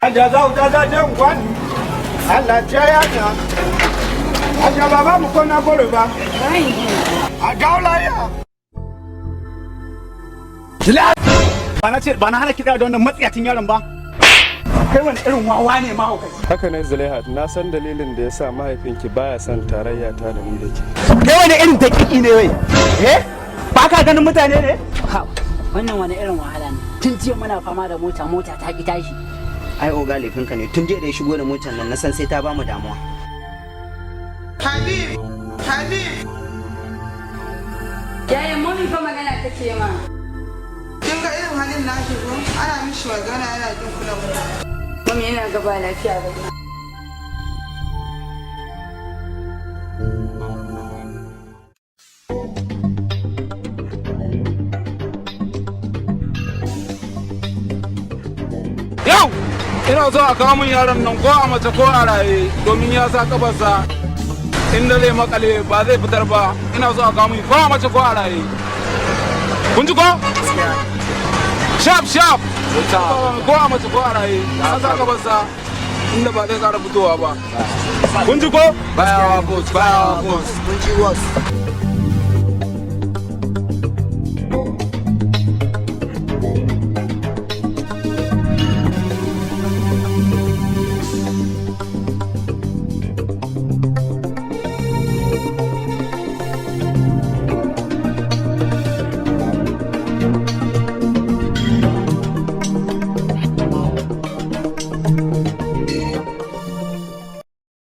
Aja za ta je unguwa. Allah ce ya na. Aja baba mu ko na goro ba. A dawo lafiya. Ba na ce ba na hana kiɗa da wannan matsiyacin yaron ba. Kai wani irin wawa ne, mahaukaci? Haka ne, Zulaihat, na san dalilin da ya sa mahaifinki baya son tarayya ta da ni da ke. Kai wani irin dakiki ne wai? Eh? Ba ka ganin mutane ne? Ha, wannan wani irin wahala ne? Tun jiya muna fama da mota, mota ta ki tashi. Ai oga, laifinka ne. Tun jiya da ya shigo da motar nan na san sai ta bamu damuwa. Habib! Habib! Yaya, mummy fa magana take ma. Kin ga irin halin nashi ko? Ana mishi magana yana jin kula mutane. Mummy, yana gaba lafiya ba. Yau ina so a kawo min yaron nan, ko a mace ko a raye, domin ya sa kafarsa inda zai makale ba zai fitar ba. Ina so a kawo min ko a mace ko a raye. Kun ji ko? Sharp sharp, ko a mace ko a raye, ya sa kafarsa inda ba zai kara fitowa ba. Kun ji ko? Bayawa boss, bayawa boss. Mun ji, boss.